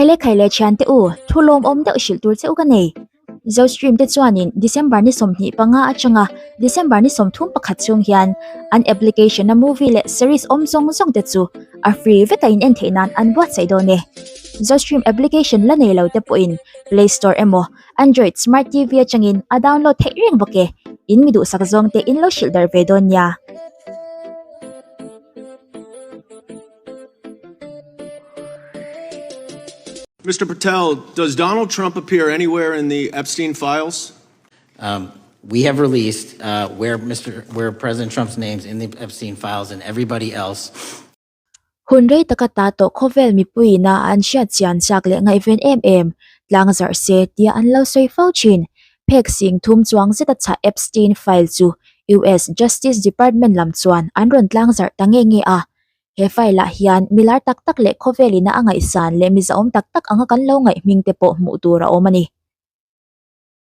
Khaile khaile thiante u, thu lawmawm deuh hrilh tur che u ka nei. Zostream te chuanin December ni 25 atanga December ni 31 chhung hian an application a movie leh series awm zawng zawng te chu a free veka in en theih nan an buatsaih dawn e. Zostream application la nei lo te pawhin Play Store emaw Android Smart TV atangin a download theih reng bawk e. In mi duhsak zawng te in lo hrilh darh ve dawn nia. Mr. Patel, does Donald Trump appear anywhere in the Epstein files? Um, we have released uh, where Mr. where President Trump's name's in the Epstein files and everybody else. Hun rei taka ta tawh khawvel mipuiina an hriat chian chak leh ngaihven em em tlang zarh se tia an lo sawi fo thin. Phek sing thum chuang zeta chhah Epstein file chu US Justice Department lam chuan an rawn tlang zarh ta nge nge a. He file ah hian milar tak tak leh khawvel ina a ngaihsan leh mizaawm tak tak anga kan lo ngaih hming te pawh hmuh tur a awm a ni.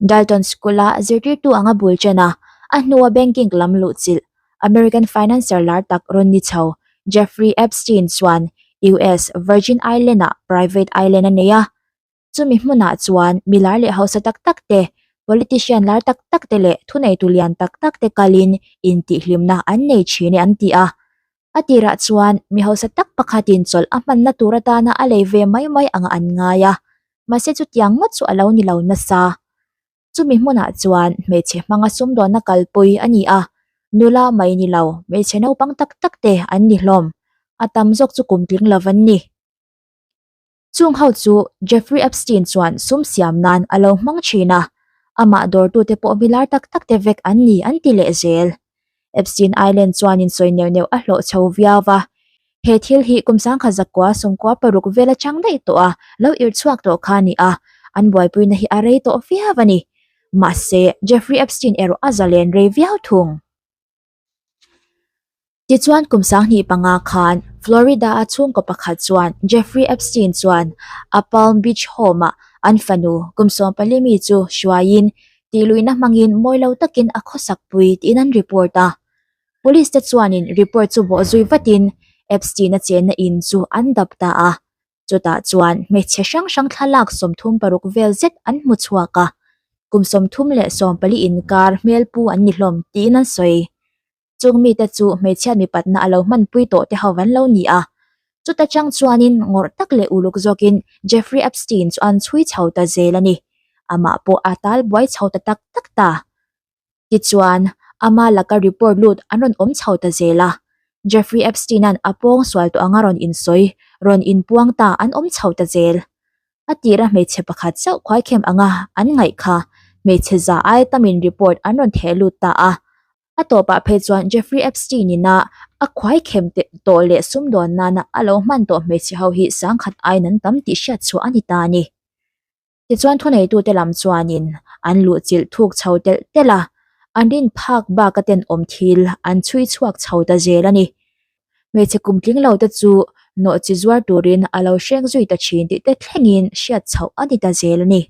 Dalton School a zirtirtu anga bul chen a, a hnua banking lam luhchilh American financier lar tak rawn ni chho Jeffrey Epstein chuan US Virgin Island ah private island a nei a. Chumi hmunah chuan mi lar leh hausa tak tak te, politician lar tak tak te leh thuneitu lian tak tak te kalin intihhlimna an nei thin e an ti a. A tirah chuan mi hausa tak pakhatin chawlh a hmanna tur atana a lei ve mai mai anga an ngai a, mahse chutiang ngawt chu a lo ni lo nasa. Chumi hmunah chuan hmeichhe hmanga sumdawnna kalpui a ni a, nula mai ni lo hmeichhe naupang tak tak te an ni hlawm, a tam zawk chu kum tling lo an ni. Chung ho chu Jeffrey Epstein chuan sum siam nan a lo hmang thin a, amah dawrtute pawh mi lar tak tak te vek an ni an ti leh zel. Epstein Island chuan in sawi neuh neuh a hlawh chho viau va, he thil hi kum sangkhat zakua sawmkua paruk vel atang daih tawh a lo irh chhuak tawh kha a ni a, an buaipuina hi a rei tawh viau a ni. Mahse, Jeffrey Epstein erawh a zalen rei viau thung. Tichuan kum 2005 khan Florida-a chhungkaw pakhat chuan Jeffrey Epstein chuan a Palm Beach home-ah an fanu kum 14 mi chu hruaiin tihluihna hmangin mawi lo takin a khawsak pui tiin an report a. Police te chuanin report chu bawhzui vatin Epstein-a chenna in chu an dap ta a. Chutah chuan hmeichhe hrang hrang thlalak 36 vel zet an hmu chhuak a, kum 34 inkar hmelpu an ni hlawm tiin an sawi. Chung mite chu hmeichhiat mipatna a lo hmanpui tawh te ho an lo ni a. Chuta chang chuanin ngawrh tak leh uluk zawkin Jeffrey Epstein chu an chhui chho ta zel a ni. Amah pawh a tal buai chho ta tak tak ta. Tichuan, ama laka report lut an rawn awm chho ta zel a. Jeffrey Epstein-a'n a pawng sual tawh anga rawn insawi, rawn inpuang ta an awm chho ta zel. A tira hmeichhe pakhat chauh khuaikhem anga an ngaih kha hmeichhe za ai tamin report an rawn theh lut ta a. A tawpah phei chuan Jeffrey Epstein ina a khuai khem tawh leh sumdawn nana a lo hman tawh hmeichhe ho hi sangkhat aiin an tam tih hriat chhuah a ni ta a ni. Tichuan thuneitute lam chuanin an luhchilh thuk chho telh telh a, an rin phak baka tenawm thil an chhui chhuak chho ta zel a ni. Hmeichhe kum tling lo te chu nawhchi zuar turin a lo hreng zui ta thin tih te thlengin hriat chhoh a ni ta zel a ni.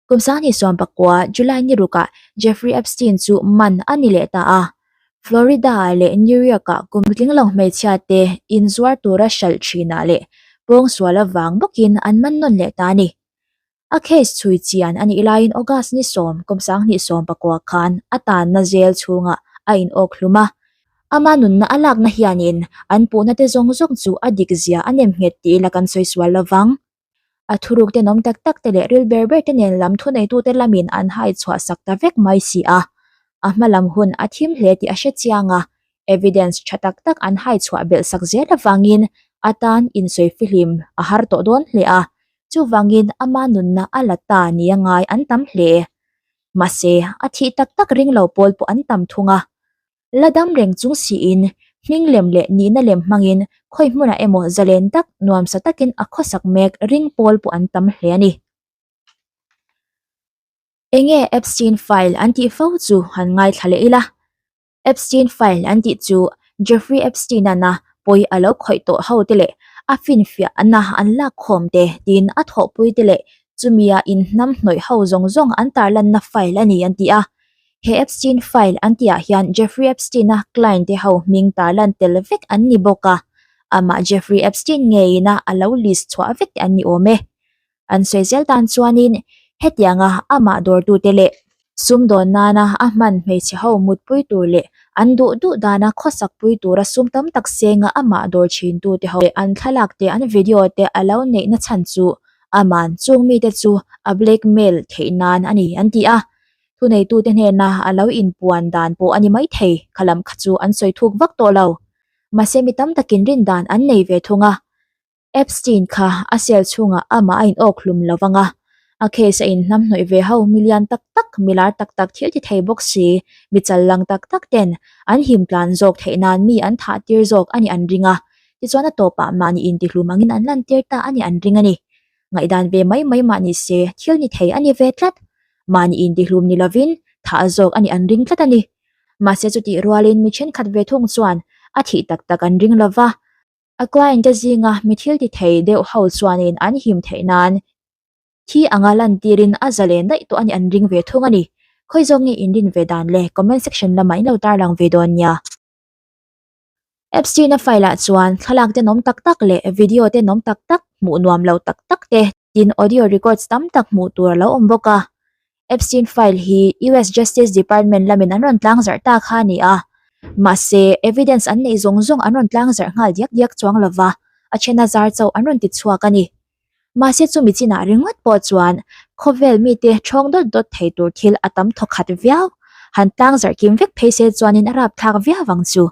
Kum 2019 July ni rukah Jeffrey Epstein chu man a ni leh ta a. Florida leh New York-ah kum tling lo hmeichhia te inzuar tura hralh thinah leh pawngsual avang bawkin an man nawn leh ta a ni. A case chhui chian a nih laiin August ni sawm kum 2019 khan a tanna jail chhungah a inawk hlum a. Ama nunna a lakna hianin an puhna te zawng zawng chu a dik zia a nem nghet tih ila kan sawi sual lovang. A thuruk tenawm tak tak te leh ril ber ber te nen lam thuneitute lamin an hai chhuah sak ta vek mai si a. A hma lam hun a thim hle tih a hre chiang a, evidence tha tak tak an hai chhuah belh sak zel avangin a tan insawi fihlim a har tawh dawn hle a, chuvangin ama nunna a la ta nia ngai an tam hle. Mahse, a thih tak tak ring lo pawl pawh an tam thung a. La dam reng chung siin, hming lem leh nihna lem hmangin khawi hmunah emaw zalen tak, nuamsa takin a khawsak mek ring pawl pawh an tam hle a ni. Enge Epstein file an tih fo chu han ngaithla leh ila. Epstein file an tih chu Jeffrey Epstein-a'n a pawi a lo khawih tawh ho te leh a finfiah ana an lak khawm te tiin a thawhpui te leh chumia inhnam hnawih ho zawng zawng an tarlanna file a ni an ti a. He Epstein file an tihah hian Jeffrey Epstein-a client te ho hming tarlan tel vek an ni bawk a. Amah Jeffrey Epstein ngeiin a a lo list chhuah vek te an ni awm e. An sawi zel tan chuanin hetianga amah dawrtute leh sumdawn nana a hman hmeichhe ho mutpui tur leh an duh duh dana khawsak pui tura sum tam tak senga amah dawr thintute ho leh an thlalak te an video te a lo neihna chhan chu aman chung mite chu a blackmail theih nan a ni an ti a. Thuneitute hnena a lo inpuan dan pawh a ni maithei kha lam kha chu an sawi thuk vak tawh lo. Mahse mi tam takin rin dan an nei ve thung a. Epstein kha a cell chhungah amah a inawk hlum lo vang a, a case a inhnamhnawih ve ho milian tak tak, milar tak tak thil ti thei bawk si, mi chal lang tak tak ten an him tlan zawk theih nan mi an thah tir zawk a nih an ring a, tichuan a tawpah mahni intihlum angin an lan tir ta a nih an ring a ni. Ngaihdan ve mai mai mah ni se thil ni thei a ni ve tlat. Mahni intihlum ni lovin thah zawk a nih an ring tlat a ni. Mahse chutih rualin mi thenkhat ve thung chuan a thih tak tak an ring lova, a client te zinga mi thil ti thei deuh ho chuanin an him theih nan thi anga lantirin a zalen daih tawh a nih an ring ve thung a ni. Khawi zawk nge in rin ve dan le? Comment section lamah in lo tarlang ve dawn nia. Epstein-a file ah chuan thlalak tenawm tak tak leh video tenawm tak tak hmuh nuam lo tak tak te tin audio records tam tak hmuh tur a lo awm bawk a. Epstein file hi US Justice Department lamin an rawn tlangzarh ta kha a ni a. Mahse, evidence an neih zawng zawng an rawn tlangzarh nghal diak diak chuang lova, a then a zar chauh an rawn ti chhuak a ni. Mahse chumi chinah ringawt pawh chuan khawvel mite thawng dawt dawt thei tur thil a tam thawkhat viau. Han tlangzarh kim vek phei se chuanin a rapthlak viau ang chu.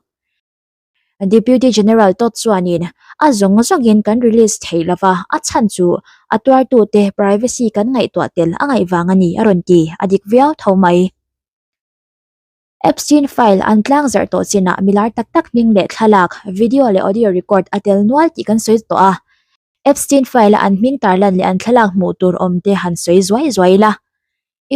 Deputy General Todd chuanin a zawng zawngin kan release theih lova, a chhan chu a tuartute privacy kan ngaihtuah tel a ngaih vang a ni a rawn ti, a dik viau tho mai. Epstein file an tlangzarh tawh chinah milar tak tak hming leh thlalak, video leh audio record a tel nual tih kan sawi tawh a. Epstein file-a an hming tarlan leh an thlalak hmuh tur awm te han sawi zuai zuai ila.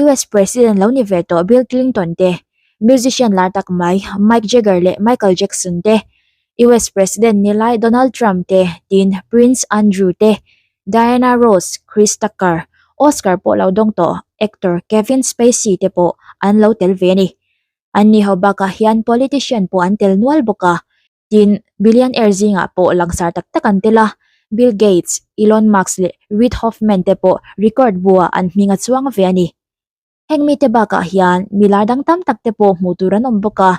US President lo ni ve tawh Bill Clinton te, musician lar tak mai Mike Jagger leh Michael Jackson te, US President ni lai Donald Trump te tin Prince Andrew te, Diana Ross, Chris Tucker, Oscar pawh lo dawng tawh actor Kevin Spacey te pawh an lo tel ve a ni. An ni ho bakah hian politician pawh an tel nual bawk a, tin billionaire zingah pawh langsar tak tak an tel a, Bill Gates, Elon Musk leh Reid Hoffman te pawh record buah an hming a chuang ve a ni. Heng mite bakah hian mi lar dang tam tak te pawh hmuh tur an awm bawk a,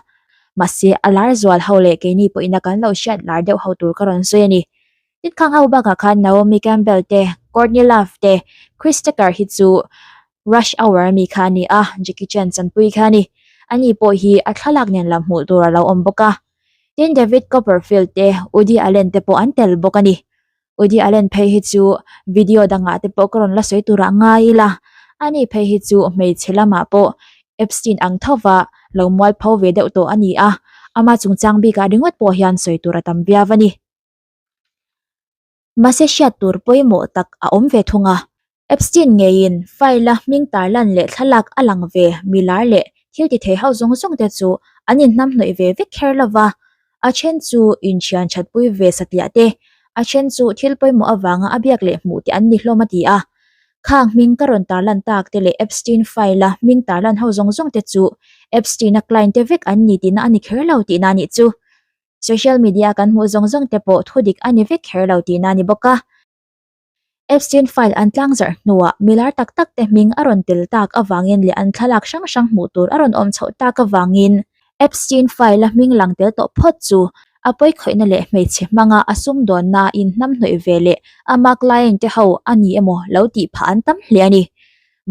mahse a lar zual ho leh keini pawhin a kan lo hriat lar deuh ho tur ka rawn sawi a ni. Tin khang ho bakah khan Naomi Campbell te, Courtney Love te, Chris Tucker hi chu Rush Hour ami kha a ni a, Jackie Chan chanpui kha a ni. Ani pawh hi a thlalak nen lam hmuh tur a lo awm bawk a. Tin David Copperfield te, Woody Allen te pawh an tel bawk a ni. Woody Allen phei hi chu video dangah te pawh ka rawn la sawi turah ngai ila, ani phei hi chu hmeichhe lamah pawh Epstein ang thova lo mualpho ve deuh tawh a ni a, ama chungchang bikah ringawt pawh hian sawi tur a tam viau a ni. Mahse hriat tur pawimawh tak a awm ve thung a. Epstein ngeiin file-a hming tarlan leh thlalak a lang ve milar leh thil ti thei ho zawng zawng te chu an inhnamhnawih ve vek kher lo va, a then chu inthian thatpui ve satliah te, a then chu thil pawimawh avanga a biak leh hmuh te an ni hlawm a ti a. Khang hming ka rawn tarlan tak te leh Epstein file-a hming tarlan ho zawng zawng te chu Epstein-a client te vek an ni tihna a ni kher lo tihna a nih chu. Social media kan hmuh zawng zawng te pawh thudik a ni vek kher lo tihna a ni bawk a. Epstein file an tlangzarh hnuah milar tak tak te hming a rawn tel tak avangin leh an thlalak hrang hrang hmuh tur a rawn awm chhoh tak avangin Epstein file a hming lang tel tawh phawt chu a pawikhawihna leh hmeichhe hmanga a sumdawnna inhnamhnawih ve leh ama client te ho a ni emaw lo tih phah an tam hle a ni.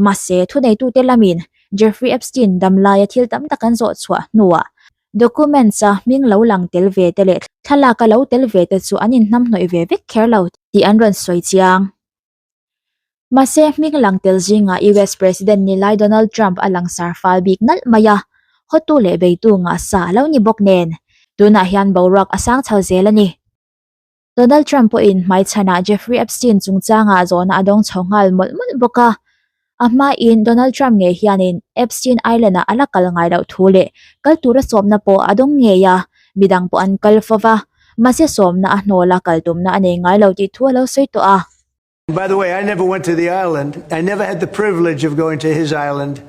Mahse, thuneitute lamin Jeffrey Epstein damlaia thil tam tak an zawh chhuah hnuah Documents a hming lo lang tel ve te leh thlalak a lo tel ve te chu an inhnamhnawih ve vek kher lo tih an rawn sawi chiang. Mahse, hming lang tel zingah US President ni lai Donald Trump a langsar fal bik nalh mai a, hawtu leh beitu ngah sa a lo ni bawk nen, tunah hian boruak a sang chho zel a ni. Donald Trump pawhin hmaichhanah Jeffrey Epstein chungchangah zawhna a dawng chho nghal mawlh mawlh bawk a. A hmain Donald Trump ngei hianin Epstein Island-ah a la kal ngai loh thu leh kal tura sawmna pawh a dawng ngei a, midang pawh an kal fo va, mahse sawmna a hnawla kal tumna a nei ngai lo tih thu a lo sawi tawh a. By the way, I never went to the island. I never had the privilege of going to his island.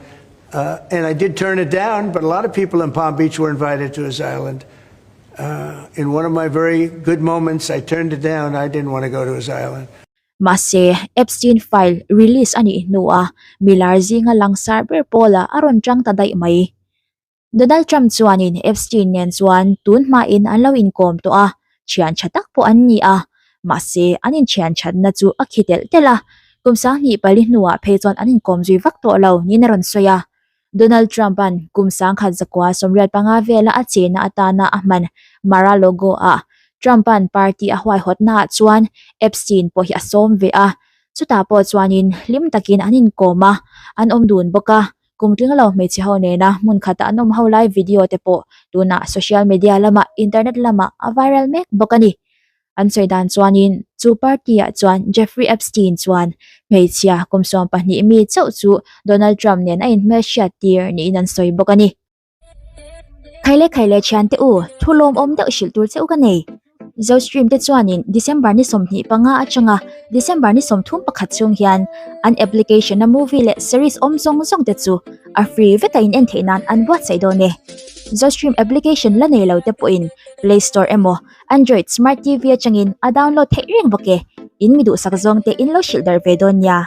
Uh, and I did turn it down, but a lot of people in Palm Beach were invited to his island. Uh, in one of my very good moments, I turned it down. I didn't want to go to his island. Mahse, Epstein file release a nih hnuah milar zinga langsar ber pawlah a rawn tang ta daih mai. Donald Trump chuanin Epstein nen chuan tun hmain an lo inkawm tawh a, thian tha tak pawh an ni a, mahse an inthian thatna chu a khi telh telh a, kum 2004 hnuah phei chuan an inkawm zui vak tawh lo niin a rawn sawi a. Donald Trump-a'n kum 1985 vela a chena atana a hman Mar-a-Lago-ah Trump-a'n party a huaihawtnaah chuan Epstein pawh hi a sawm ve a, chutah pawh chuanin hlim takin an inkawm a, an awm dun bawk a. Kum tling lo hmeichhe ho nena hmun khata an awm ho lai video te pawh tunah social media lamah internet lamah a viral mek bawk a ni. An sawi dan chuanin chu party ah chuan Jeffrey Epstein chuan hmeichhia kum 12 mi chauh chu Donald Trump nen a inhmelhriat tir niin an sawi bawk a ni. Khaile khaile thiante u, thu lawmawm deuh hrilh tur che u ka nei. Zostream te chuanin December ni 25 atanga December ni 31 chhung hian an application a movie leh series awm zawng zawng te chu a free veka in en theih nan an buatsaih dawn e. Zostream application la nei lo te pawhin Play Store emaw Android Smart TV atangin a download theih reng bawk e. In mi duhsak zawng te in lo hrilh darh ve dawn nia.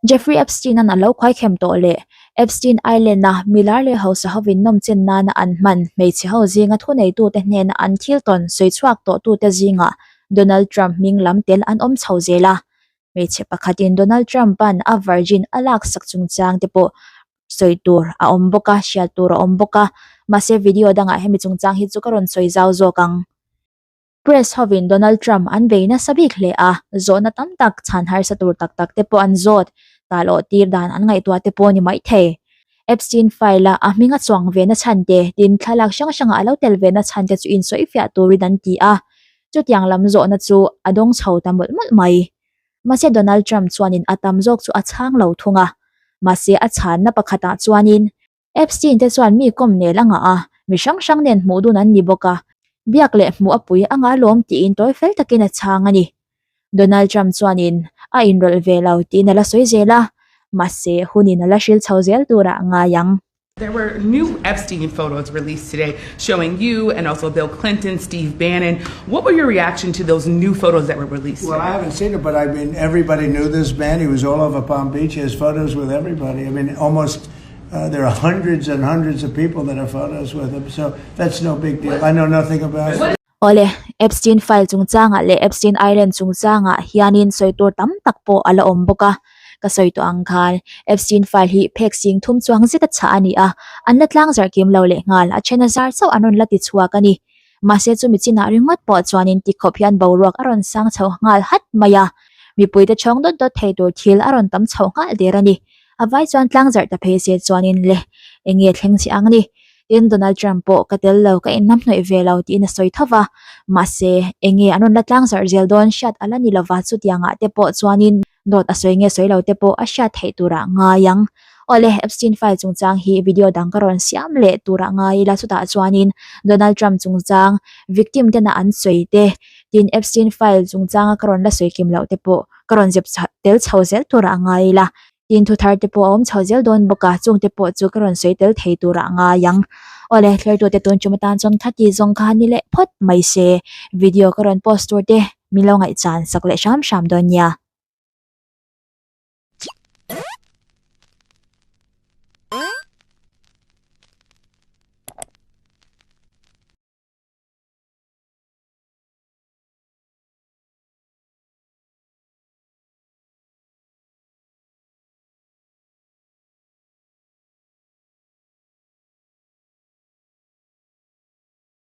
Jeffrey Epstein-a'n a lo khuaikhem tawh leh Epstein Island-a milar leh hausa hovin nawmchen nana an hman hmeichhe ho zinga thuneitute hnena an thil tawn sawi chhuak tawhtute zingah Donald Trump hming lam tel an awm chho zel a. Hmeichhe pakhatin Donald Trump-a'n a virgin a laksak chungchang te pawh sawi tur a awm bawk a, hriat tur a awm bawk a. Mahse video dangah hemi chungchang hi chu ka rawn sawi zau zawk ang. Press hovin Donald Trump an bei nasa bik hle a, zawhna tam tak chhan harsa tur tak tak te pawh an zawt, tal awh tir dan an ngaihtuah te pawh ni mai thei. Epstein file-a a hming a chuang ve na chhan te, tin thlalak hrang hrangah a lo tel ve na chhan te chu insawifiah turin an ti a, chutiang lam zawhna chu a dawng chho ta mawlh mawlh mai. Mahse Donald Trump chuanin a tam zawk chu a chhang lo thung a, mahse a chhanna pakhatah chuanin Epstein te chuan mi kawm nel a ngah a, mi hrang hrang nen hmuh dun an ni bawk a, biak leh hmuh a pui a ngah lawm tiin tawi fel takin a chhang a ni. Donald Trump chuanin a inrawlh ve lo tiin a la sawi zel a, mahse hunin a la hril chho zel turah a ngai ang. There were new Epstein photos released today showing you and also Bill Clinton, Steve Bannon. What were your reaction to those new photos that were released? Well, I haven't seen it, but I mean, everybody knew this man. He was all over Palm Beach. He has photos with everybody. I mean, almost uh, there are hundreds and hundreds of people that have photos with him, so that's no big deal. I know nothing about it. Awle, Epstein file chungchangah leh Epstein Island chungchangah hianin sawi tur tam tak pawh a la awm bawk a. Ka sawi tawh ang khan Epstein file hi phek sing thum chuang zet a chhah a ni a, an la tlang zarh kim lo leh nghal, a then a zar chauh an rawn la ti chhuak a ni. Mahse chumi chinah ringawt pawh chuanin tikhawp hian boruak a rawn sang chho nghal hat mai a, mipuite chhawng dawt dawt thei tur thil a rawn tam chho nghal der a ni. A vai chuan tlang zarh ta phei se chuanin le eng nge thleng che ang ni? Tin Donald Trump pawh ka tel lo, ka inhnam hnawih ve lo tiin a sawi tho va. Mahse, eng nge an rawn la tlang zarh zel dawn hriat a la ni lova, chutiangah te pawh chuanin dawt a sawi nge sawi lo te pawh a hriat theih turah ngai ang. Awle, Epstein file chungchang hi video dang ka rawn siam leh turah ngai ila chutah chuanin Donald Trump chungchang victim tena an sawi te, tin Epstein file chungchanga ka rawn la sawi kim loh te pawh ka rawn zep tel chho zel turah ngai ila. Tin thu thar te pawh a awm chho zel dawn bawk a, chung te pawh chu ka rawn sawi tel thei turah ngai ang. Awle, thlertute tun tum atan chuan khati zawng kha ni leh phawt mai se, video ka rawn post tur te min lo ngaihchan sak leh hram hram dawn nia.